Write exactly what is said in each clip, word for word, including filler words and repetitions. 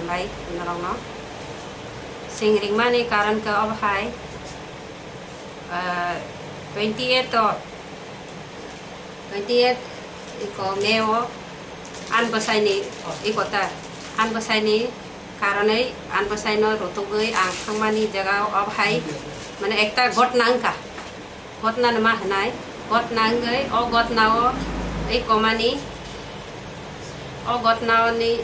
Bai norokno. Chwng ringmani karon khe obo hai, ah, twenty eight o, twenty eight iko May o an bwsaini, iko ta, an bwsaini karonwi an bwsaino rutugwi ang thangmani jaga o obo hai, mane, ekta ghotna wngkha. Ghotna no ma hwnai, ghotna wngwi o ghotna o ei komani, o ghotna oni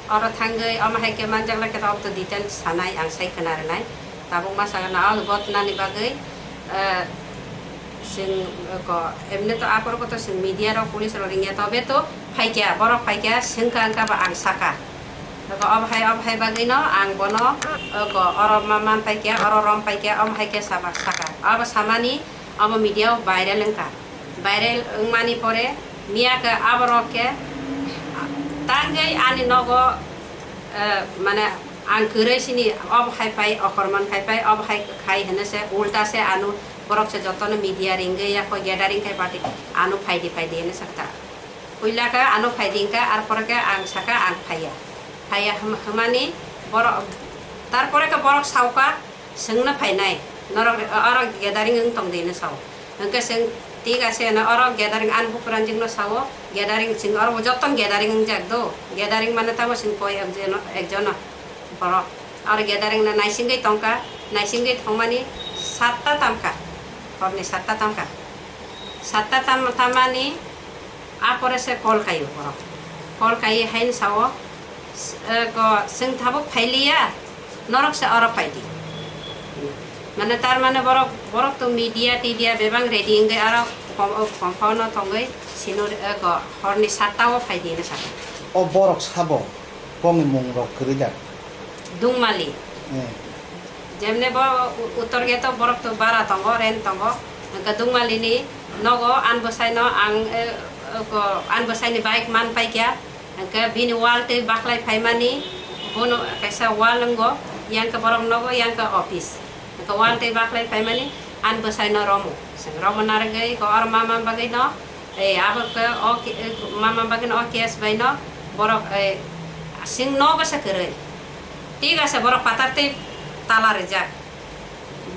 oro thangwi omo hai khe manjak lai khe, tok to detail sanai ang sai khna rwnai. Tabuk ma sakha na o ghotna ni bagwi, eh, chwng, eh, ko, emni to aphuru to chwng media rok, police rok ringya, tobe to phaikya, borok phaikya, swngkha wngkha ba ang sakha. Eko obo hai, obo hai bagwi no ang bono, eko oro ma-, man paikya, oro rom paikya, omo hai khe sama sakha. Obo samani omo media o viral wngkha. Viral wngmani pore miya khe aborok khe tangwi ani nogo, eh, mane ang kwrwi sini obo hai phai, okorman khai phai, obo hai khai hwnwi se ulta se ano borok se jotono media ringwi yakho gathering khai party ano phaidi phaidi hwnwi sakha. Puila khe ano phaidi hwnkha, ar pore khe ang sakha ang phaiya. Phaiya hwm-, hwmani borok, tarpore khe borok saukha, swngno phainai, norok oro gathering wng tong di hwnwi sao. Hwnkhe chwng thik ase hwnwi oro gathering ani bukuranjwkno sao, gathering chwng oro bo joto gathering wngjak do, gathering mane tamo chwng koi ekjono, ekjono borok oro gathering no naisingwi tongkha, naisingwi thangmani satta tamkha, horni satta tamkha, satta tam-, tammani. A pore se call kaiyo borok. Call kaiwi haino sao, s-, eh, ko, "Chwng tabuk phailiya, norok se oro phaidi." Mane tar mane borok, borok to media tidia bebak ready wngwi aro kom-, o compound o tongwi sino, eh, ko, horni satta o phaidi hino sakha. O borok sabo bongni mung rok kwrwi da? Dungmali. Eh. Jemne bo u-, uttor gate o borok to bara tongo, rent tongo. Hwnkhe Dungmali ni nogo an bwsai no ang, eh, eh, ko, an bwsai ni bike man paikha. Hwnkhe bini wall twi baklai phaimani, bono kaisa wall wngo, yang khe borok nogo, yang khe office. Hwnkhe wall twi baklai phaimani an bwsai no romo. Chwng romo narwgwi ko oro ma man bagwi no, eh, abo khe o ki-, eh, ma man bagwi no o case bai no borok, eh, chwng nogo se kwrwi. Thik ase, borok patar twi tala rijak.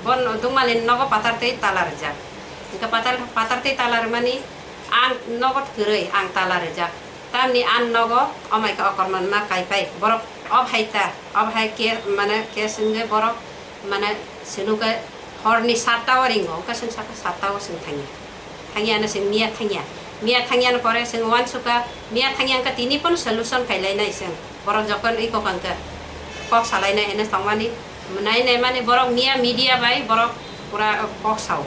Bon Dungmali ni nogo patar twi tala rijak. Hwnkhe patar, patar twi tala rwmani ang nogo kwrwi ang tala rijak. Tamni ang nogo omai khe okorman ma kai pai. Borok ob hai ta, ob hai khe mane case wngwi borok mane sinukhe horni satta o ringo, hwnkhe chwng sakha satta o chwng thangya. Thangya no chwng miya thangya. Miya thangya no pore chwng uansukha, miya thangya wngkha tini phano solution khailai nai chwng. Borok jokon iko kangkhe kok salai nai hwnwi tongmani. Nai nai mani borok miya media bai borok pura kok sao.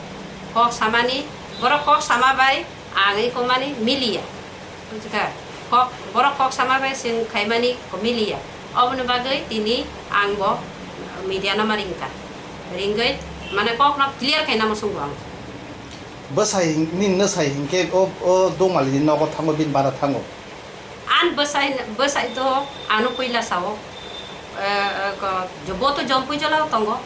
Kok samani, borok kok sama bai ang iko mani miliya. Bujikha? Kok, borok kok sama bai chwng khaimani miliya. Oboni bagwi tini ang bo media no ma ringkha. Ringwi mane kok no clear khaina muchungo ang. Bwsai hin-, nini nwsai hinkhe o, o Dungmali ni nogo thango, bini bara thango. An bwsai, bwsai to ano puila sao. Eh, eh, ko, jo-, bo to Jompui Jolao tongo.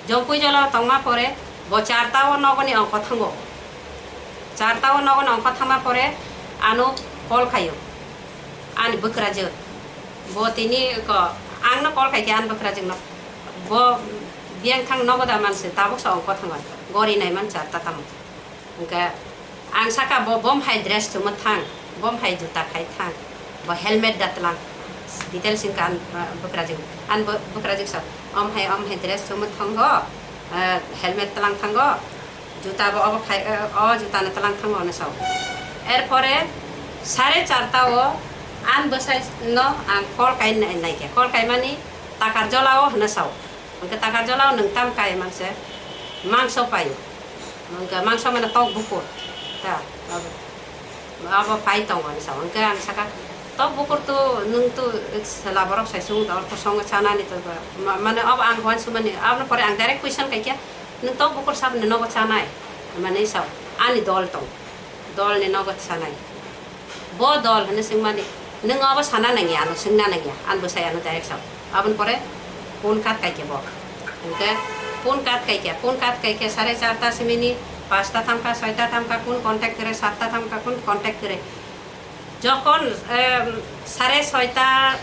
Jompui Jolao tongma pore bo charta o nogoni ongkho thango. Charta o nogoni ongkho thangma pore ano call khaio. Ani bwkrajwk. Bo tini ko, ang no call khaikhe ani bwkrajwk no. Bo biyang thang nogo da manse, tabuk sa ongkho thango. Gori nai man charta tamo. Hwnkhe ang sakha, "Bo bom hai dress chumwi thang, bom hai juta khai thang, bo helmet da tlang." Detail singkha ang, ah, bwkrajwk, ang bo-, bwkrajwk sa, "Om hai, om hai dress chumwi thango, ah, helmet tlang thango, juta bo obo khai, eh, o juta no tlang thango," hwnwi sao. Erpore sare charta o ang bwsai no ang call kai nai, naikhe, call kaimani Takarjala o hwnwi sao. Hwnkhe Takarjala o nwng tam kai manse mangso paio. Hwnkhe mangso mane tok bukur. Ta, abo, abo pai tongo hinwi sao. Hwnkhe ang sakha, "Tok bukur to nwng to chwla borok sai chwng to ortho songo chanani to ba." Ma-, mane abo ang uansukmani. Aboni pore ang direct question kaikha, "Nwng tok bukur saboni nogo chanai?" Mane sao, "Ani dol tong. Dolni nogo chanai." Bo dol hwnwi swngmani, "Nwng abo sana nangya, ano swngna nangya," ani bwsai ano direct sao. Aboni pore phone cut kaikha bo. Hwnkhe phone cut kaikha, phone cut kaikha sare charta simini, pasta thamkha, soita thamkha, kun contact kwrwi, satta thamkha, kun contact kwrwi. Jokhon, em, sare soita,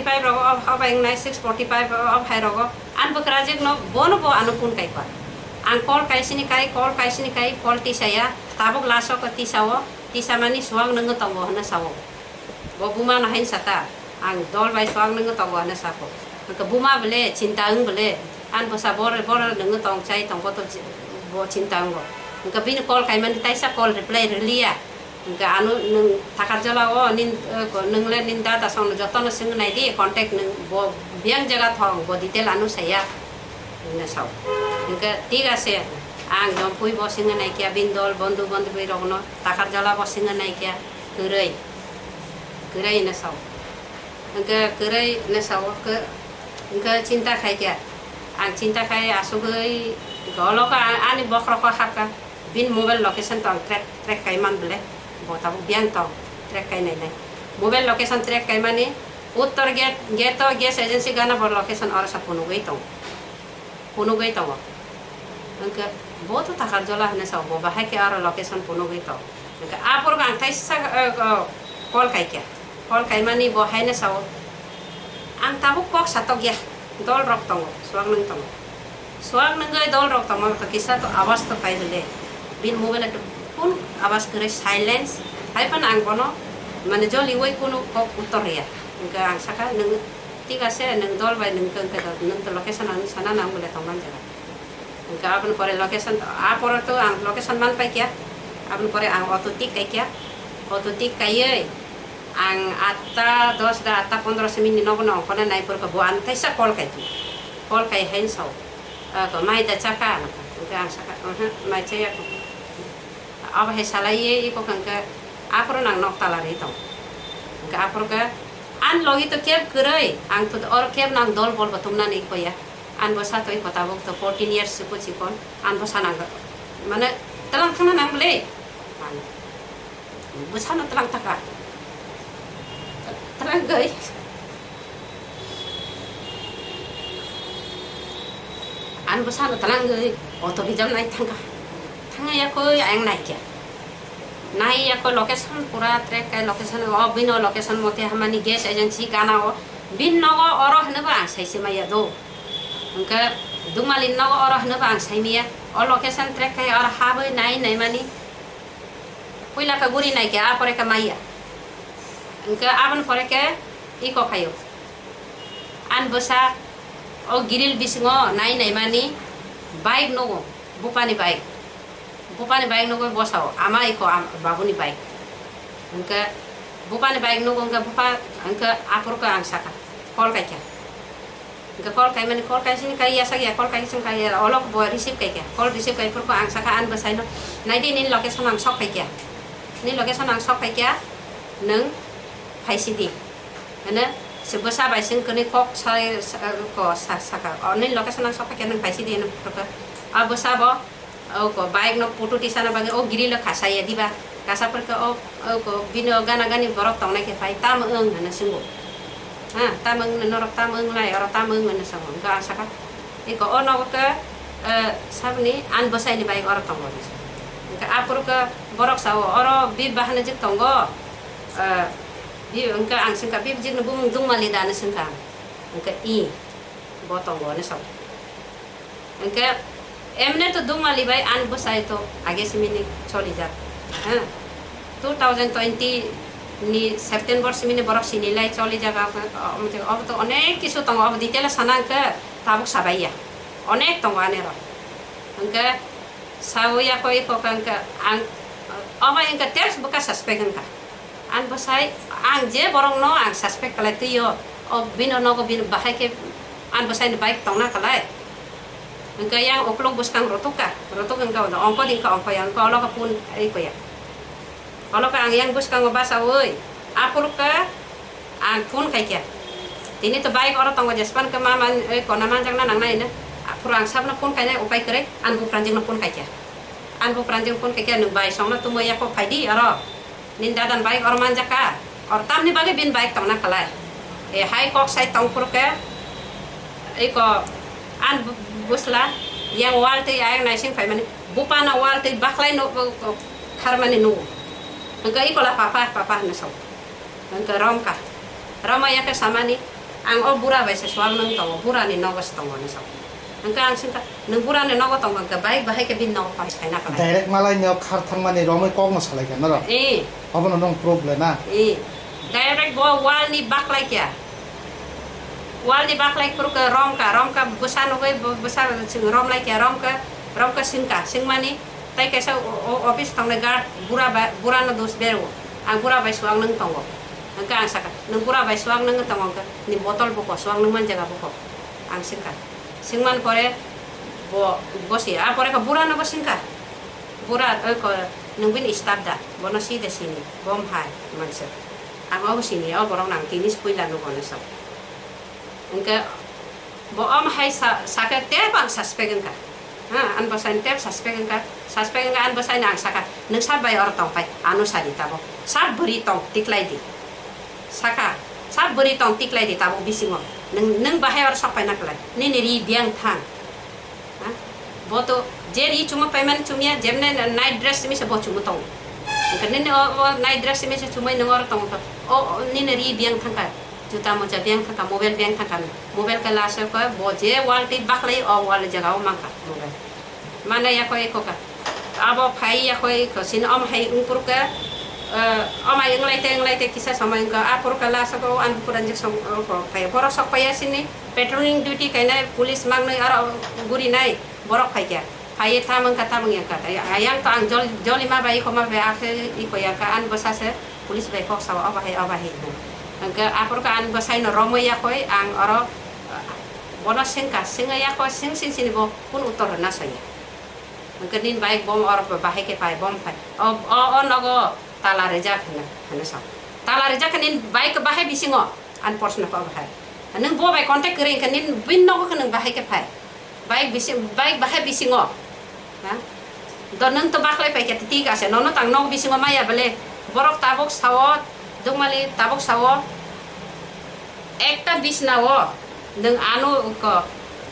Five rogo, o, o bai wngnai six forty-five rogo, o hai rogo. An bwkrajwk no, bono bo ano phone kai kha. Ang call kaisini kai, call kaisini kai, call tisaya. Tabuk last o ko tisao, tisamani suang nwngo tongo hwnwi sao. Bo buma no hain sata, ang dol bai suang nwngo tongo hwnwi sako. Hwnkhe buma bole, chinta wng bole, an bwsa bor, bor nwngo tong chai tongbo to bo chinta wngo. Hwnkhe bini call kaimani taisa call reply rwliya. Hwnkhe ano nwng Thakarjala o nin, eh, ko, nwng le nin dada song no joto no swng nai di, contact nwng bo biyang jaga thong, bo detail ano saya. Hwnwi sao. Hwnkhe thik ase, ang Jompui bo swng nai kya, bini dol, bondhu, bondhu bai rok no, Thakarjala bo swng nai kya, kwrwi. Kwrwi hwnwi sao. Hwnkhe kwrwi hwnwi sao, khe, hwnkhe chinta khai kya. Ang chinta khai asugwi, hwnkhe olo khe a-, ani bokhorok khe hapkha. Bini mobile location to ang track, track kai man bole, bo tabuk biyang tong, track kai nai nai. Mobile location track kai mani Uttor gate, gate to gas agency gana bo location oro sa phunugwi tong, phunugwi tongo. Hwnkhe bo to Thakarjala hwnwi sao, bo bahai khe oro location phunugwi tong. Hwnkhe aphuru ang thaisa, eh, eh, call kai kha. Call kaimani bo haino sao, "Ang tabuk kok satok ya, dol rok tongo, suak nwng tongo." Suak nwngwi dol rok tongma kisa to awas to kai bole. Bin mobile to phone awas kwrwi silence. Hai phano ang bono mane joliwi kunu kok uttor riya. Hwnkhe ang saka, "Nwng thik ase, nwng dol bai nwng khe, hwnkhe nwng to location ang sana nang bole tongman jaga." Hwnkhe aboni pore location, a pore to ang location man pai kya. Aboni pore ang auto tik kai kya. Auto tik kaiwi ang atta dos da atta pondro simi ni nogo no ongkhorna nai pore bo ano thaisa call kai tu. Call kai haino sao, "Ah, ko mai da chaka?" Hwnkhe ang saka, "Oho, mai chaya ko." Abo hai salai ye iko hwnkhe aphuru nang nok tala ri tong. Hwnkhe aphuru khe, "An logi to keb kwrwi, ang to oro keb nang dol bol bo tumnani," iko ya. An bo sa toi kota bo to fourteen years chikon chikon, an bo sa nang, mane, "Talang thangna nang bole?" Bwsano twlang taka. Twlangwi. Ani bwsano twlangwi auto reserve nai thangkha. Thangya koi ayang naikya. Naiya koi location pura track kai location o bino location mote hamani gas agency gana o bin nogo oro hwnwi bo ang saise maya do. Hwnkhe Dungmali nogo oro hwnwi bo ang saimaya. O location track kai oro habwi nai naimani. Puila khe guri nai khe, a pore khe maya. Hwnkhe aboni pore khe iko khaio. Ani bwsa o grill bisingo nai naimani bike nugo, bupani bike. Bupani bike nugo bwsao, ama iko am-, babuni bike. Hwnkhe bupani bike nugo hwnkhe bupa hwnkhe aphuru khe ang sakha, call kaikha. Hwnkhe call kaimani, call kaisini kai ya sak ya, call kaisini kai ya, olok bo receive kaikha. Call receive kai phuru ang sakha ani bwsaino, "Naidi nini location ang sok kaikha. Nini location ang sok kaikha, nwng phaisidi." Hwno se bwsa bai sing kwnwi kok sai, sa, ko sa, sakha, "O nini location ang sok kaikha, nwng phaisidi," hwno phuru khe. A bwsa bo O ko bike no putu tisana bagwi o grill o khasaya diba? Kasa pore khe o, o ko bini o gana gani borok tongnai khe phai, "Tamo wng?" hwnwi swngo. Ha, "Tamo wng, norok tamo wng lai, oro tamo wng?" hwnwi swngo. Hwnkhe ang sakha, "Iko o nogo khe, eh, saboni ani bwsaini bike oro tongo," hwnwi swngo. Hwnkhe aphuru khe borok sao, "Oro bib bahanajwk tongo?" Eh, bi-, hwnkhe ang swngkha, "Bibjwkni bumung Dungmali da?" hwnwi swngkha ang. Hwnkhe, "I, bo tongo," hwnwi sao. Hwnkhe emne to Dungmali bai ani bwsai to age simini cholijak. Ha? Two thousand twenty ni September simini borok sinilai cholijak, omo to onek kisu tongo, obo detail o sana hwnkhe tabuk sabai ya. Onek tongo ani rok. Hwnkhe sawi ya koi kok hwnkhe ang omo hwnkhe text bwkha suspect wngkha. Ani bwsai, ang je borokno ang suspect khlai twi o, o bini nogo bini bahai khe ani bwsaini bike tongna khlai. Hwnkhe yang uklok bwskang rotok ka, rotok hwnkhe ongko di, hwnkhe ongko ya, hwnkhe olo khe phone ri kho ya. Olo khe ang yang bwskango bachaui, aphuru khe ang phone khai kha. Tini to bike oro tongo, jespan khe ma man, oi kona manjakna nangnai hino. Aphuru ang sabno phone khainai upai kwrwi, ani bupranjwkno phone khai kha. Ani bupranjwkno phone khai kha, "Nwng bai songno tumui ya kho, phai di oro." Nini dadan bike oro manjak ka, oro tamni bagwi bini bike tongna khlai. E hai kok sai tong phuru khe, iko ani bu-, bwsla yang wall twi ayang naising phaimani, bupano wall twi bakhlai no, o, o, kharmani nugo. Hwnkhe ikola, "Papa, papa," hwnwi sao. Hwnkhe romkha. Romaya khe samani, Ang o bura bai se suak nung tongo, bura ni nogo se tongo hinwi sa. Hwnkhe ang singkha, nwng bura ni nogo tongo hwnkhe bike bahai khe bini nogo phai phaina khlai. Direct malai no khar thangmani romwi kok no salai kha norok? Eh. Obono nung proof le na? Eh. Direct bo wall ni baklai kya. Wall ni baklai phuru khe rom kha, rom kha bwsa nugwi bo-, bwsa chwng rom lai kya, rom kha, rom kha singkha, singmani tai kaisa o, o, office tongnai guard bura ba, bura no dos bero. Ang bura bai suak nung tongo. Hwnkhe ang sakha, nwng bura bai suak nung tongo hwnkhe ni botol bukho, suak nung man jaga bukho. Ang singkha. Singman pore bo, bo si, a pore kha bura no bo singkha. Bura, oi ko, nwng bini staff da, bono si de sini, bom hai, manse. Ang obo sini, o borok nang tini si puila nugo no sa. Hwnkhe bo om hai sa, sakhe tep ang suspect wngkha. Ha, an bwsai tep suspect wngkha, suspect wngkha an bwsai no ang sakha, nwng sab bai oro tong pai, ano sadi tabuk. Sab bwrwi tong, tiklai di. Sakha, sab bwrwi tong tiklai di tabuk bisingo. Nwng, nwng bahai oro sok paina khlai. Nini ri biyang thang. Ha? Bo to je ri chuma paiman chumya, jemne night dress simi se bo chumu tongo. Hwnkhe nini o, o night dress simi se chumui nwng oro tongo to. O, o, nini ri biyang thangkha. Juta moja biyang thangkha, mobile biyang thangkha. Mobile khe last khe bo je wall twi baklai o wall jagao mankha mobile. Mana yakho ekho kha. Abo phai yakho ekho sini om hai wngpur khe, eh, om hai wnglai te, wnglai te kisa somoi wngkha. Aphuru khe last o ang phuranjik song, o, kho phai. Borok sok phaiya sini patrolling duty kainai police mangnwi aro gurinai borok phaikha. Phaiye tamo wngkha, tamo wngya wngkha. Ayang to ang jol-, jolima bai ikho ma bai akhe ikho ya wngkha. Ani bwsa se police bai kok sao, obo hai, obo hai hwnwi. Hwnkhe aphuru khe ani bwsai no romwi yakhoi ang oro, bono swngkha, swngwi yakhoi swng sing sini bo kun uttor rwna soya. Hwnkhe nini bike bom oro bahai khe phai, bom phai. O, o, o nogo tala rijak hwnwi, hwnwi sa. Tala rijak khe nini bike bahai bisingo, ani proshno khe obo hai. Nwng bo bai contact kwrwi hwnkhe nini bini nogo khe nwng bahai khe phai. Bike bisi, bike bahai bisingo. Ha? Do nwng to baklai paikha, thik ase, nono tang nok bisingo maya bele. Borok tabuk sao, Dukmali tabuk sao, ekta bisnao nwng ano ko,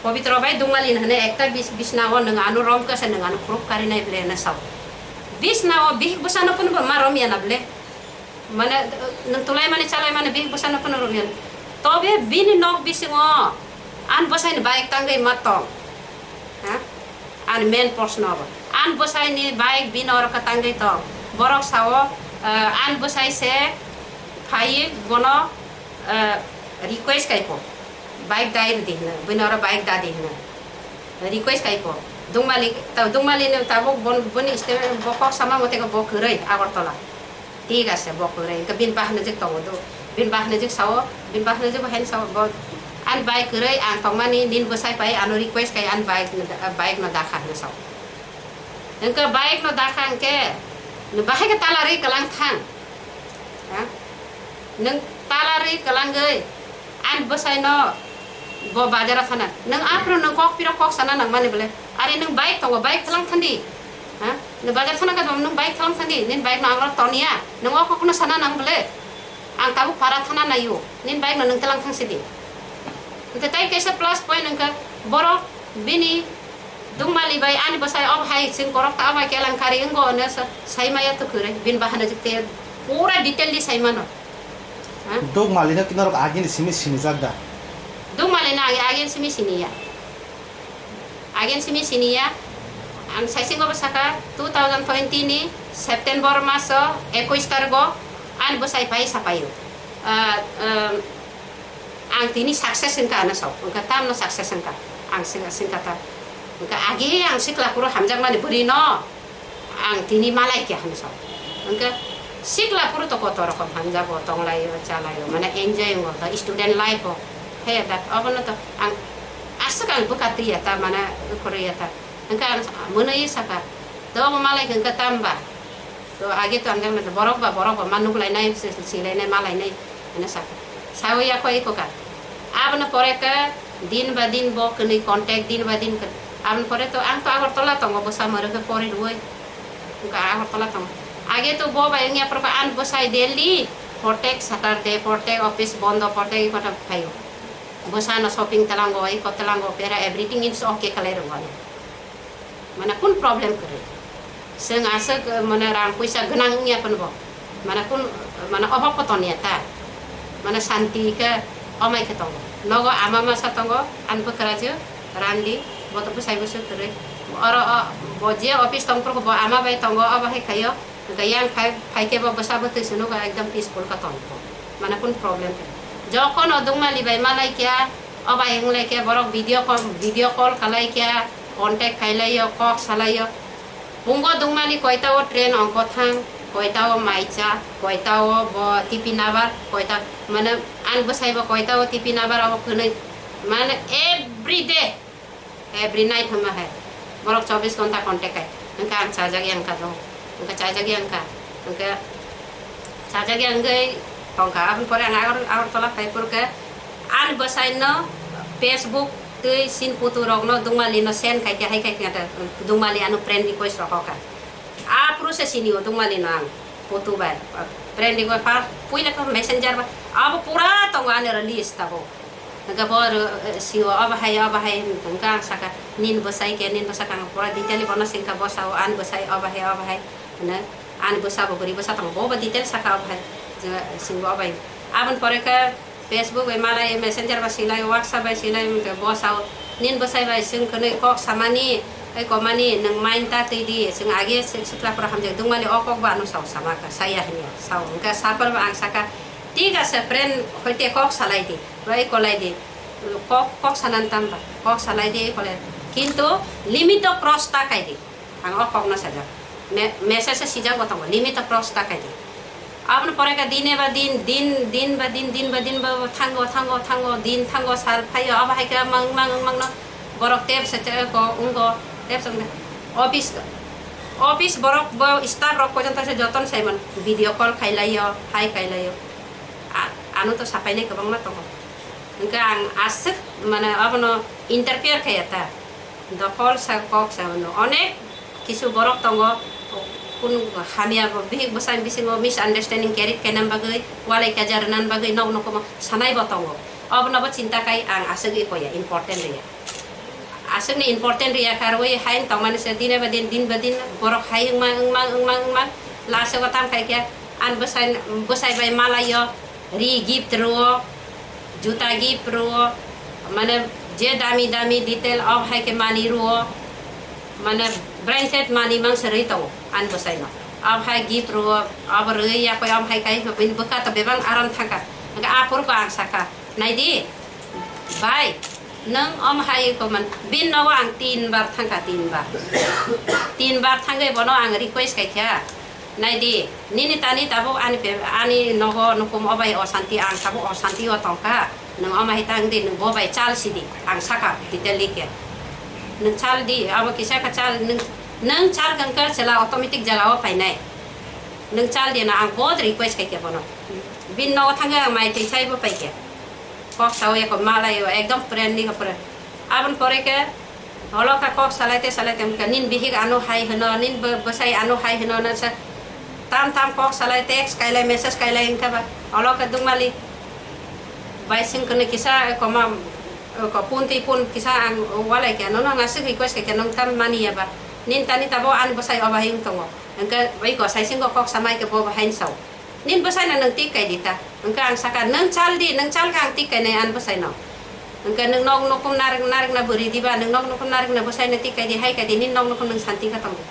Pobitro bai Dukmali hwnwi ekta bis-, bisnao nwng ano romkha se nwng ano khuruk karinai bele hwnwi sao. Bisnao bihik bwsano phunukgo ma romya na bele. Mane, nwng tulaimani chalaimani bihik bwsano phano romya. Tobe bini nok bisingo ani bwsaini bike tangwi ma tong. Ha? Ani main proshno bo. Ani bwsaini bike bini oro khe tangwi tong. Borok sao, eh, ani bwsai se phaiwi bono, eh, request kai pho. Bike dai rwdi hwnwi, buino oro bike dadi hwnwi. Request kai pho. Dukmali, ta-, Dukmali ni tabuk bon-, boni statement bo kok sama mote bo kwrwi Agartala. Thik ase, bo kwrwi. Hwnkhe bini bahanajik tongo do. Bini bahanajik sao, bini bahanajik bo haino sao bo, "Ani bike kwrwi, ang tongmani nini bwsai pai ano request kai ani bike no da-, bike no dakha," hwnwi sao. Hwnkhe bike no dakha hwnkhe, "Nwng bahai khe tala rwi kwlang thang." Ha? Nwng tala rwi kwlangwi ani bwsaino bo bazaro thana. Nwng aphuru nwng kok piro kok sana nangmani bole. Are nwng bike tongo, bike tlang thandi. Ha? Nwng bazar thana khe nwng bike tlang thandi. Nini bike no ang rok toniya. Nwng o kokno sana nang bole. Ang tabuk para thana naio. Nini bike no nwng tlang thang sidi. Hwnkhe tai kaisa plus point hwnkhe borok bini Dukmali bai ani bwsai obo hai chwng korok ta obo hai kelang kari wngo hwnwi sa-, sai maya twkhwrwi bini bahanajik tei pura detail di sai mano. Ha? Dukmali no kinorok agini simi sinijak da? Dukmali no agi-, agini simi siniya. Agini simi siniya. Ang saisingo bwsakha two thousand twenty ni September maso ekush tarigo ani bwsai pai sapaio. Ah, um, Ang tini success wngkha hwnwi sao, wngkha tamno success wngkha, ang sing-, singkha ta. Wngkha agi ang sikla phuru hamjakmani bwrwi no ang tini malai kha hwnwi sao. Wngkha sikla phuru to koto rokom hamjago, tonglaio, chalaio, mane enjoy wngo ta, student life o. He da, obono to ang aswk ang bwkha twiya ta, mane khorwi ya ta. Wngkha ang mwnwi sakha, "To obo malai kha wngkha tamba?" To age to ang borok ba borok ba ma nuk lainai, si-, si-, si lainai, ma lainai, hino sakha. Sawi ya kho eko ka. Abono pore khe din ba din bo kwnwi contact, din ba din kwn-, abono pore to ang to Agartala tongo, bwsa mwrwk khe pori rwui. Wngkha Agartala tongo. Age to bo bai wngya phuru khe ani bwsai daily, protek Saturday, protek office bondo, protek eko phaio. Bwsano shopping tlango, eko tlango, pera everything is okay khlai rwgo. Mane kun problem kwrwi? Chwng aswk, mane rang puisa gwnang wngya phano bo. Mane kun, mane obhab kotor niya ta. Mane santi khe, Omai khe tongo. Nogo ama masa tongo, ani bwkrajwk, Randi, bo to bwsai bwswk kwrwi. Oro o, bo je office tong phuru bo ama bai tongo, obo hai khaio. Hwnkhe yang phai, phai khe bo bwsa bwtwi se nugo ekdom peaceful khe tongo. Mane kun problem khe. Jokhon o Dungmali bai malai khe, o bai wng lai khe borok video call, video call khalai khe, contact khailai o, kok salai o. Pungo Dungmali koita o train ongko thang, koita o mai cha, koita o bo T P nabar, koita mane ani bwsai bo koita o T P nabar abo kwnwi mane every day, every night hwnma hai borok chobbish ghonta contact kai. Hwnkhe ang chajak yang kha do, hwnkhe chajak yang kha, hwnkhe chajak yang wngwi tongkha. Aboni pore ang Agar-, Agartala phai phurkhe ani bwsai no Facebook twi sin photo rok no Dungmali no send khai khe hai khai khe Dungmali ano friend request rok hoka. Aphuru se sini o Dungmali no ang photo bai, friend request pa puila khe messenger bai abo pura tongo ani ro list abo. Hwnkhe bo ro, eh, sio obo hai, obo hai hwnkhe ang saka, "Nini bwsai khe, nini bwsa khe?" Ang pura detail bono singkha, bo sao, "Ani bwsai obo hai, obo hai," hwnwi. Ani bwsa bo bwrwi bwsa tongo, bo bo detail saka obo hai, je singbo obo hai. Aboni pore khe Facebook bai malai, Messenger bai silai, WhatsApp bai silai, hwnkhe bo sao, "Nini bwsai bai chwng kwnwi kok samani, tei komani nwng mind ta twi di, chwng age se-, sikla phuru hamjak Dungmali o kok bo ano sao sama kha, saya," hwnwi sao. Hwnkhe sapor bo ang saka, "Thik ase, friend hoite kok salai di." Bai kolai di, kok, kok sanan tamba, kok salai di, kolai. Kintu limit o cross ta kai di. Ang o kok no sajak. Me-, message se sijak bo tongo, limit o cross ta kai di. Aboni pore ka dine ba din, din, din ba din, din ba din ba thango, thango, thango, din thango, sal phaio, abo hai khe mang, mang, mang no borok tep se te ko, ungo, tep se ungo. Office, office borok bo staff rok pojonto se joton saimon, video call khai laio, hai khai laio. A-, ano to sapai nai kwbangma tongo. Hwnkhe ang aswk, mane, abono interfere khaiya ta. Dokol sa, kok sa, hwnwi onek kisu borok tongo, kun hamya bo, bihik bwsani bisingo misunderstanding carry khainani bagwi, walai kaja rwnani bagwi nok nokomo sanai bo tongo. Obono bo chinta khai ang aswk wi koya, important rwya. Aswkni important rwya kha rwui haino tongmani se dine ba din, din ba din borok hai wngma, wngma, wngma, wngma, last o tam khai khe ani bwsai, bwsai bai malaio, ri gift rwo, juta gift rwo, mane je dami dami detail o hai khe mani rwo, mane branded mani mangsa rwi tongo ani bwsaino. O hai gift rwo, abo rwi yakoi o hai khai bini bwkha to bebak aram thangkha. Hwnkhe aphuru bo ang sakha, "Naidi, bai, nwng omo hai ko man, bini nogo ang tin bar thangkha, tin bar." Tin bar thangwi bono ang request khaikha, "Naidi, nini tani tabuk ani pe-, ani nogo nukum obai osanti, ang tabuk osanti o tongkha, nwng omo hai tang di, nwng bo bai chal sidi," ang sakha detail di khe. "Nwng chal di, abo kisa kha chal, nwng, nwng chal kangkha chwla automatic jaga o phainai. Nwng chal di," no ang bohot request khaikha bono. Bini nogo thangwi ang mai twi chaibo paikha. Kok sao eko malaio, ekdom friendly khe friend. Aboni pore khe, holo khe kok salai te salai te wngkha, "Nini bihik ano hai hwno, nini bw-, bwsai ano hai hwno," no sa tam tam kok salai, text kailai, message kailai wngkha ba. Holo khe Dungmali bai sing khe kisa eko ma, eko pun twi pun kisa ang walai khe, nono ang aswk request khe, khe nwng tam mani ya ba. Nini tani tabo ani bwsai obo hai wng tongo. Hwnkhe bai ko sai sing khe kok samai khe bo bo hai sao. Nini bwsaino nwng tik kai di ta. Hwnkhe ang sakha, "Nwng chal di, nwng chal khe ang tik kainai ani bwsaino." Hwnkhe nwng nok nukum narwk, narwkna bwrwi diba, nwng nok nukum narwkna bwsaino tik kai di, hai kai di, nini nok nukum nwng santi khe tong di.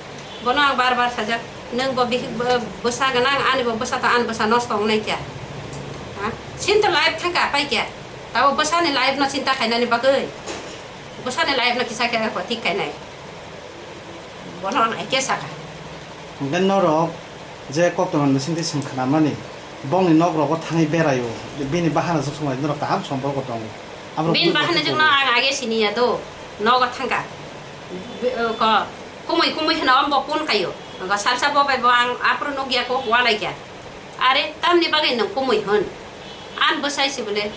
Bono ang bar bar sajak, "Nwng bo bihik bo-, bwsa gwnang, ani bo bwsa to, ani bwsa nosto wngnai kya? Ha? Sini to life thangkha, pai kya? Tabo bwsani life no chinta khainani bagwi, bwsani life no kisa khe ko tik kainai." Bono ang hai khe sakha. Hwnkhe norok je koktwmani bisingtwi swng khnamani, bongni nok rogo thangwi beraio, bini bahanajwk swngbai norok kaham somporko tongo. Aboni bahana jwkno ang age siniya do, nogo thangkha. Bi-, ko, kumui kumui hwno ombo phone khaio. Salsa bo bai bo ang aphuru nukya kok walai kha. Are, tamni bagwi nwng kumui hwn? Ani bwsai se bole,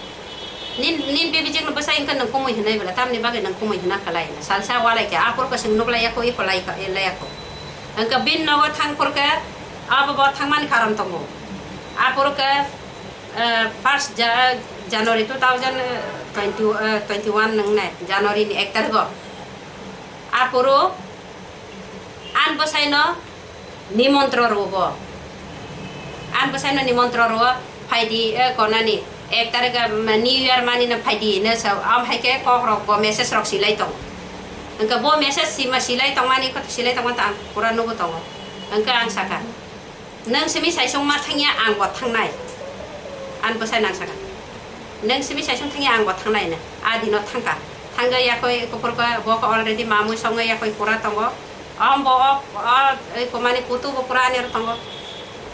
nin, nin bebijikno bwsai wngkha nwng kumui hwnwi bole, tamni bagwi nwng kumui hwna khlai? Salsa walai khe, aphuru kwchwng nuklai yakho, iko lai kha, e lai yakho. Hwnkhe bini nogo thang phurkhe, abo bo thangmani karon tongo. Aphuru khe, eh, first Ja-, January two thousand twenty, eh, twenty-one nwngnai, January ni ek tarikh o. Aphuru ani bwsaino nimontro rwo bo. Ani bwsaino nimontro rwo, phaidi, e, konani, Ek tarik, um, New Year mani no phaidi, no sa, am hai khe kok rok bo message rok silai tong. Hwnkhe bo message sima silai tong mani, kok silai tong mani ang pura nugo tongo. Hwnkhe ang saka, "Nwng simi saisung ma thangya, ang bo thangnai." Ang bwsai nang saka, "Nwng simi saisung thangya, ang bo thangnai," hwnwi. A dino thangka. Thangwi yakoi kuphur khe bo khe already mamui songwi yakoi pura tongo. Om bo o, o, ei komani putu bo pura ani oro tongo.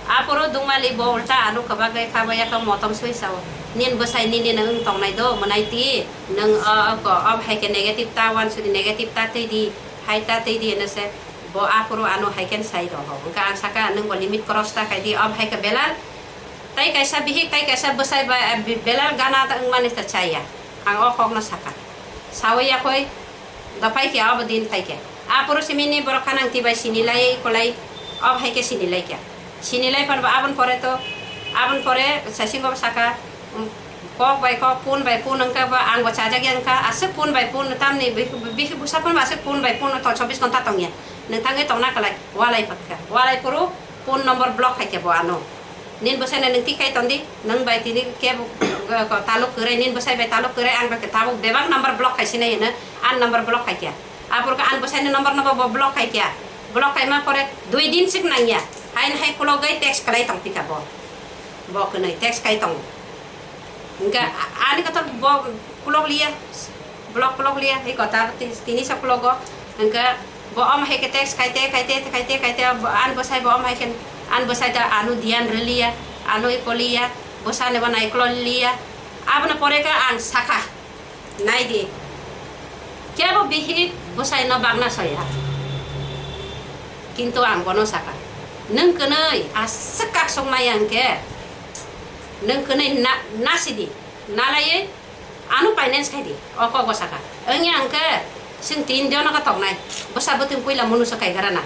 Aphuru dungmali bo ulta ano kwbagwi kha, bo yakhe motom sui sao. "Nini bwsai nini no wng tongnai do, mwnai ti, nwng o, o, ko, o hai khe negative ta, wansuri negative ta twi di, hai ta twi di," hino se bo aphuru ano hai khe sai rw ho. Hwnkhe ang saka, "Nwng bo limit cross ta khai di, o hai khe belal, tai kaisa bihik, tai kaisa bwsai ba, eh, be-, belal gana ta wngmani ta chaya." Ang o kok no saka. Sawi yakoi, Da phai khe, abo din phai khe. Aphuru simi ni borok khanang twi bai sini lai, kolai, ob hai khe sini lai khe. Sini lai phan bo aboni pore to, aboni pore saisingo saka, um, kok bai kok, pun bai pun wngkha bo, ang bo chajak ya wngkha, aswk pun bai pun, tamni bih-, bihik bwsa phan bo aswk pun bai pun tong, chobbish ghonta tong ya. Nwng thangwi tongna kwlai, walai phatkha. Walai phuru phone number block khai khe bo ano. Nini bwsai no nwng twi khai tong di, nwng bai tini kebo, eh, ko taluk kwrwi, nini bwsai bai taluk kwrwi, ang bai khe tabuk bebak number block khai sinai hino, ang number block khai khe. Aphuru khe ang bwsai ni number no bo block khai khe. Block khai ma pore dui din sik nang ya. Haino hai khulogwi text kwlai tong phi kha bo. Bo kwnwi text khai tong. Hwnkhe a-, ani kotha bo khulok liya. Block, block liya, hai kotha ti-, tini sa block o. Hwnkhe bo om hai khe text khaite, khaite, khaite, khaite, bo, ani bwsai bo om hai khe, ani bwsai ta ano diyan rwliya, ano ikoliya, bwsani bo naikololiya. Abono pore khe ang sakha, "Nai di, kebo bihik bwsai no bagna soya." Kintu ang bono sakha, "Nwng kwnwi aswk kak sokmaya hwnkhe, nwng kwnwi na, nasidi, nalaiwi ano finance khai di." O kok bo saka. Wngya hwnkhe chwng tin jono khe tongnai. Bwsa bwtwi puila munu se kaigra na.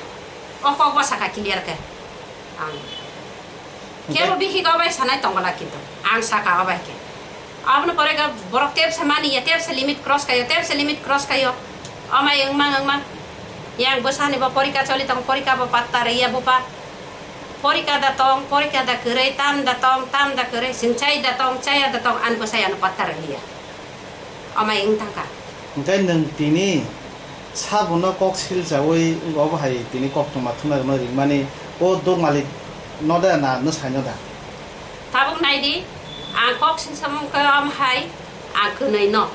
O kok bo saka clear khe. Ang. Hwnkhe? Kebo bihik o bai sanai tongwla kintu. Ang saka o bai khe. Abono pore khe borok tebsa mani ya, tebsa limit cross khaio, tebsa limit cross khaio. Omai wngmang wngmang. Yang bwsani bo porika choli tong, porika bo patta rwya bupha. Porika da tong, porika da kwrwi, tam da tong, tam da kwrwi, chwng chai da tong, chaya da tong, ani bwsai ano patta rwliya. Amai wng thangkha. Hwnkhe nwng tini sabono kok silchaui obo hai tini koktwma thumnairokno ringmani o dok malik no da na nwsai no da? Tabuk nai di, ang kok singsamung khe omo hai, ang kwnwi no.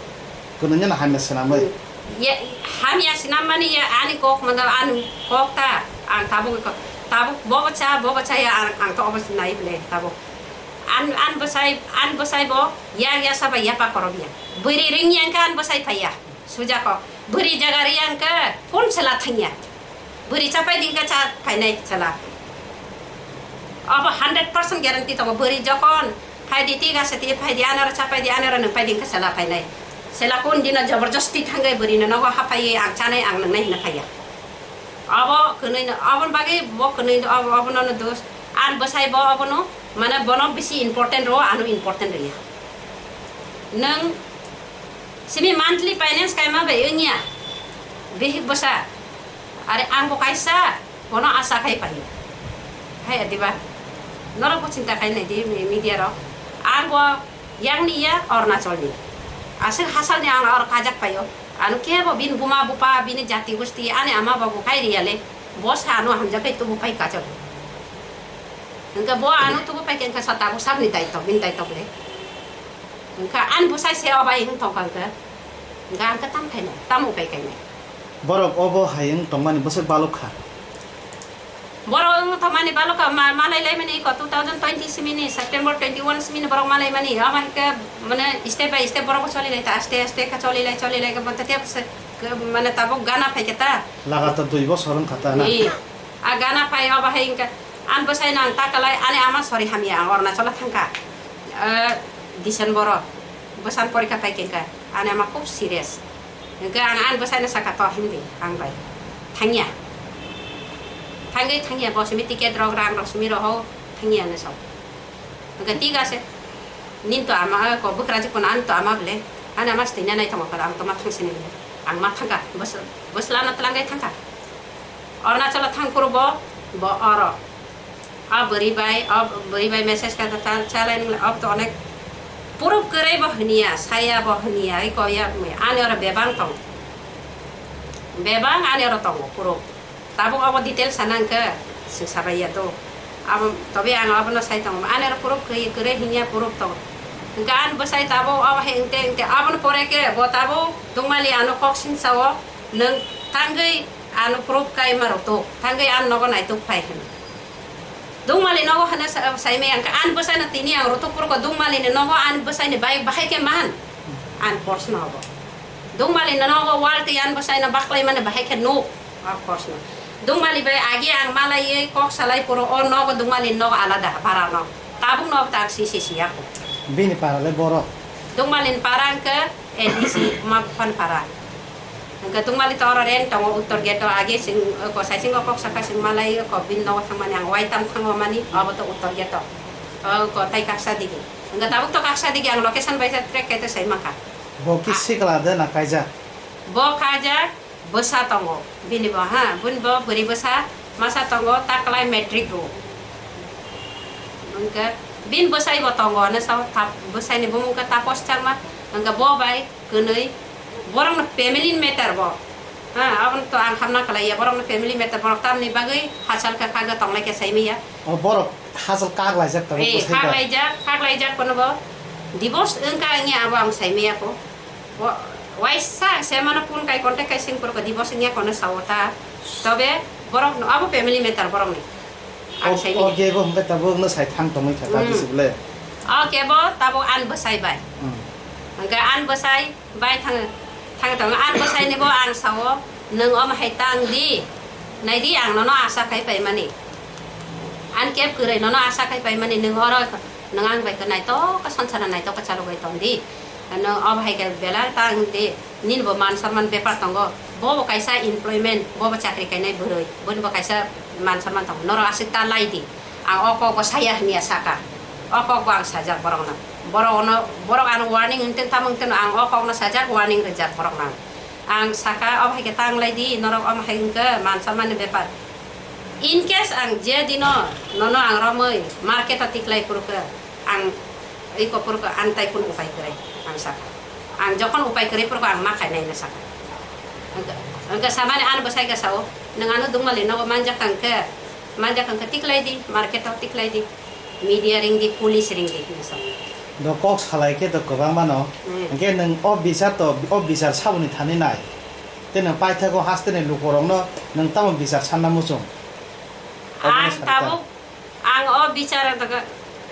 Kwnwi no hamya swnamwi? Ye, hamya swnammani ye ani kok manda, ani kok ta, ang tabuk ko, tabuk bobo cha, bobo cha ya, ang, ang to obo nai ble tabuk. An, an bwsai, an bwsai bo yak ya saba yapa korok ya. Bwrwi ring yang khe an bwsai phai ya. Suja kok. Bwrwi jaga ri yang khe phone sela thang ya. Bwrwi chapai ding khe cha phainai sela. Abo hundred percent guarantee tongo. Bwrwi jokon phai di, tiga se ti phai di, anoro chapai di, anoro nwng phai ding khe sela phainai. Sela kun dino joborjosti thangwi bwrwi no nogo haphaiwi ang chanai, ang nwngnai hino phai ya. Abo kwnwi no, aboni bagwi bo kwnwi no, abo, abono no dos. An bwsai bo abono, mane bono bisi important rwo, ano important rwya. Nwng simi monthly finance kaima bai wngya, bihik bwsa. Are ang bo kaisa, bono asa khai pai. Hai adiba, norok bo chinta khai nai di, mi-, media rok. Ang bo Yang ni ya Arunachal ni. Aswk hasalni ang oro kajak paio. Ano kebo bini buma bupa, bini jati gusti, ani ama babu kai riya le. Bo sa ano hamjak kai tubu pai kajak. Hwnkhe bo ano tubu pai khe hwnkhe sa tabuk sabni daitw, bini daitw le. Hwnkhe ani bwsai se obai wng tongkha hwnkhe. Hwnkhe ang khe tam khainai, tam upai khainai. Borok obo hai wng tongmani bwswk balok kha. Borok wng tongmani balok kha, ma-, malai laimani iko two thousand twenty simini, September twenty one simini borok malai mani. Omo hai khe, mane, step by step borok choli lai ta, aste aste khe choli lai, choli lai khe, bo tei tei se, khe, mane, tabuk gana phai khe ta. Lagatar dui bosor wng kha ta na? Ee. A gana phai, obo hai wng khe, ani bwsai no ang ta kalai, ani ama sori hamya, ang Arunachal o thang kha. Eh, December o. Bwsani porikha pai khe wng kha, ani ama khub serious. Hwnkhe ang ani bwsaino sakha, "To himdi ang bai thangya." Thangwi thangya, bo simi ticket rok, rang rok simi rohor, thangya hinwi sao. Hwnkhe thik ase, nini to ama, ko bwkrajwk phano ani to ama bwle, ani ama se twina nai tongo, ang to ma thang sini bwle. Ang ma thangkha, bwsla, bwslano twlangwi thangkha. Arunachalo thang phuru bo, bo oro. A bwrwi bai, a bwrwi bai message kha ta, ta, chalai nung le, ab to onek Proof kwrwi bo hwnya, saya bo hwnya, iko yakmwi. Ani oro bebang tongo. Bebang ani oro tongo proof. Tabuk obo detail sana hwnkhe, sing sabai ya to. Abo, tobe ang abono sai tongo. Ani oro proof kwrwi, kwrwi hwnya proof tongo. Hwnkhe ani bwsai tabuk obo hai wngte, wngte, abono pore khe bo tabuk Dungmali ano kok sing sao, nwng tangwi ano proof kai ma rwtuk, tangwi ani nogo naituk phai hwn. Dungmali nogo hwnwi sa-, saimaya hwnkhe ani bwsaino tini ang rwtuk phuru khe Dungmalini nogo ani bwsaini bai bahai khe man? Ani proshno obo. Dungmalini nogo wal twi ani bwsaino baklaimani bahai khe nuk? O proshno. Dungmali bai agi ang malaiwi kok salai phuru o nogo Dungmalini nogo alada para no. Tabuk nogo tak si si siya ko. Bini para le borok? Dungmalini para hwnkhe A D C ma phon para. Hwnkhe Dungmali to oro rent tongo, uttor gate o age sing, ko saisingo kok saka sing malai ko bin nogo thangmani ang waitam thango mani, obo to uttor gate o. O ko tai kaksa digi. Hwnkhe tabuk to kaksa digi ang location bai track khe to sai mankha. Bo ki A- sikla de na kaijak? Bo kaijak, bwsa tongo. Bini bo ha, bini bo bwrwi bwsa, masa tongo, taklai matric rw. Hwnkhe bini bwsai bo tongo, hwnwi sao, tap-, bwsaini bumung khe Tapos Chakma, hwnkhe bo bai kwnwi, borokno family matter bo. Ha, abono to ang hamna khlaiya, borokno family matter, borok tamni bagwi hachal khe khagwi tonglai khe saimaya. O borok hachal kak laijak tongo, eh, bwsai kak bai. Laijak, kak laijak kono bo. Divorce wngkha wngya abo ang saimaya ko. Bo, waisa se mano phone kai contact kai sing poro ko divorce wngya kono sao ta. Tobe borok no abo family matter borok ni. Ang o, sai o ni. Kebo hwnkhe tabuk no sai thang tongwi kha ta. Hmm. Bisi bole. O kebo tabuk an bwsai bai. Hmm. Hwnkhe an bwsai bai thang, thang tong an bwsai ni bo ang sao, nwng om hai tang di. Nai di ang nono asa khai pai mani. An keb kwrwi nono asa khai pai mani nwng oro. Nwng ang bai khe naitok khe sansara naitok khe chalogwi tong di. Nwng o bahai khe belai ta wng di. Nini bo man somman bepar tongo. Bo bo kaisa employment, bo bo chakri kainai bwrwi. Boni bo kaisa man somman tongo. Norok aswk ta lai di. Ang o kok bo saya hwnya saka. O kok bo ang sajak borok no. Borok ono, borok ano warning wngteng tamo wngteng ang o kok no sajak, warning rijak borok no. Ang saka, o bahai khe ta wng lai di, norok o bahai wngkhe man somman ni bepar. In case ang je dino nono ang romwi market o tiklai phuru khe ang iko phuru khe ang tai kunu upai kwrwi ang saka. Ang jokhon upai kwrwi phuru khe ang ma khainai hwnwi saka. Hwnkhe, hwnkhe samani ani bwsai khe sao, nwng ano Dungmali nogo manjak kha hwnkhe, manjak kha hwnkhe tiklai di, market o tiklai di. Media ring di, police ring di hwnwi sao. Do kok salai khe to kwbangma no. Hmm. Hwnkhe nwng o bichar to, o bichar saboni thani nai. Tei nwng paithago hasteni lukurokno nwng tamo bichar sanna muchung? Obono ang sari ta. Tabuk, ang o bichar daga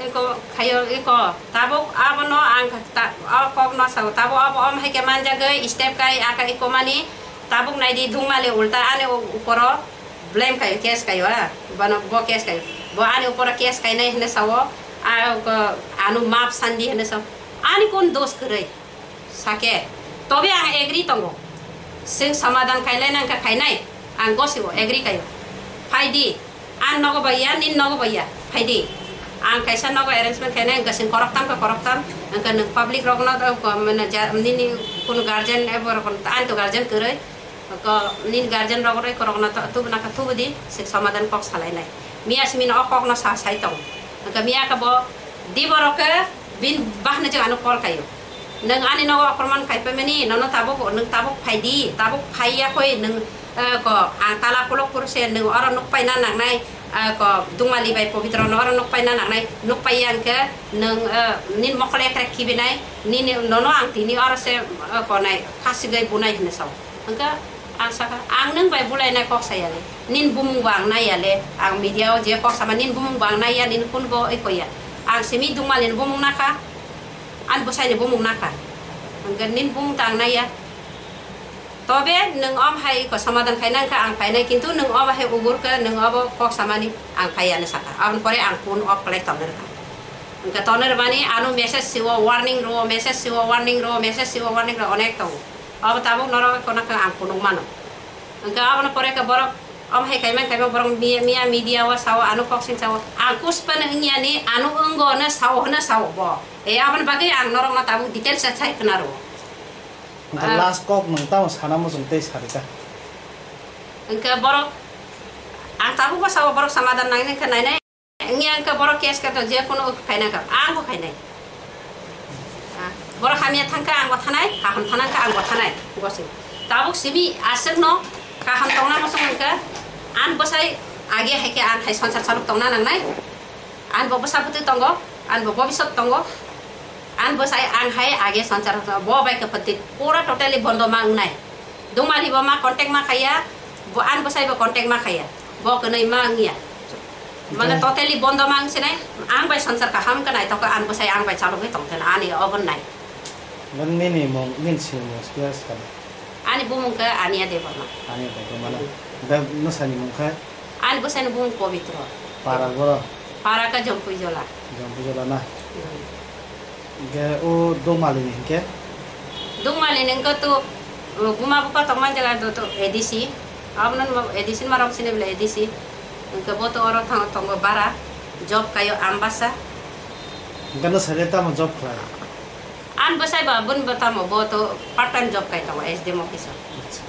eko khayo eko, tabuk abono ang ta-, o kokno sao, tabuk abo om hai khe manjagwi step kai aka eko mani, tabuk naidi Dungmali ulta ani u-, uporo blame kayo, case kayo, ha, bono bo case kayo, bo ani uporo case kainai hwnwi sao, a ko ano map sandi hwnwi sao, ani kun dos kwrwi? Sake, tobe ang agree tongo. Chwng somadan khailai nang kha khainai, ang gosio agree kaio. Phai di, ang nogo bai ya, nin nogo bai ya, phai di. Ang kaisa nogo arrangement khainai, ang kasing koroktam kha koroktam, ang ka nwng public rokno, mane ja, nini kunu guardian, ebo rokno, ang to guardian kwrwi. Ko nini guardian rok roi korokno to tubuna kha tubu di, se somadan kok salai nai. Miya simi no o kok no sa sai tong. Hwnkhe miya khe bo di borok khe bin bahno je ano call khaio. Nwng ani nogo okorman khai phaimani, nono tabuk, nwng tabuk phai di, tabuk phai ya khoi nwng, eh, ko ang tala kolok phuru se nwng oro nuk paina nangnai, eh, ko Dungmali bai Pobitro no oro nuk paina nangnai, nuk pai ya hwnkhe nwng, eh, nini mokol ekrek khibinai, nini nono ang tini oro se, eh, ko nai kasigwi bunai hinwi sao. Hwnkhe ang sakha, ang nwng bai bulainai kok saya le, nini bumung bo ang nai ya le, ang media o je kok sama nini bumung bo ang nai ya, nini kun bo oi koi ya. Ang simi Dungmali ni bumung nakha, ani bwsai ni bumung nakha. Hwnkhe nini bumung ta ang nai ya. Tobe nwng om hai ko somadan khaina wngkha ang phainai, kintu nwng obo hai ugur khe nwng obo kok samani ang phai ya ni sakha. Aboni pore ang phone off khlai tongna rwkha. Hwnkhe tongna rwmani ano message siwo, warning rwo, message siwo, warning rwo, message siwo, warning rwo, onek tongo. Obo tabuk norok kono khe ang phunuk mano. Hwnkhe abono pore khe borok, omo hai kaimang kaimang borok miya, miya media o sao, ano kok sing sao. Ang kuspano wngya ni, ano wngo no sao, hwno sao bo. E, aboni bagwi ang norokno tabuk details sai khna rwo. Hwnkhe ah, last kok nwng tamo sana muchung tei sarika? Hwnkhe borok, ang tabuk bo sao borok somadan nangni wngkha nainai. Wngya wngkha borok case khe to je kono khaina kha, ang bo khainai. Hamya thangkha ang bo thanai, kaham thanangkha ang bo thanai. Gosing. Tabuk simi aswkno kaham tongna muchung wngkha. An bwsai age hai khe an hai sansar saluk tongna nangnai. An bo bwsa bwtwi tongo, an bo bobisot tongo. An bwsai ang hai age sansar bo bai khe pati pura totally bondo ma wngnai. Dungmali bo ma contact ma khaiya, bo an bwsai bo contact ma khaiya. Bo kwnwi ma wngya. Mane totally bondo ma wngsinai, ang bai sansar kaham khe naithok khe an bwsai ang bai chalogwi tongtheno ani obo nai. Nini mung, nini sini mung siya skana? Ani bumung khe Ania Debbarma. Ania Debbarma na. Da nwsani mung khe? Ani bwsani bumung Pobitro. Para goro? Para khe Jompuijola. Jompuijola na. Hmm. Hingke o Dongmali ni hingke? Dongmali ni hingke to, uh, buma bupha tongma jela do to A D C. Abono A D C ni marok sini bela A D C. Hingke bo to oro thang tongo bara. Job kayo Ambasa. Hingke no sale tamo job khlai? An bwsai ba bun bo tamo bo to part time job kai tongo S D M office o. Acha.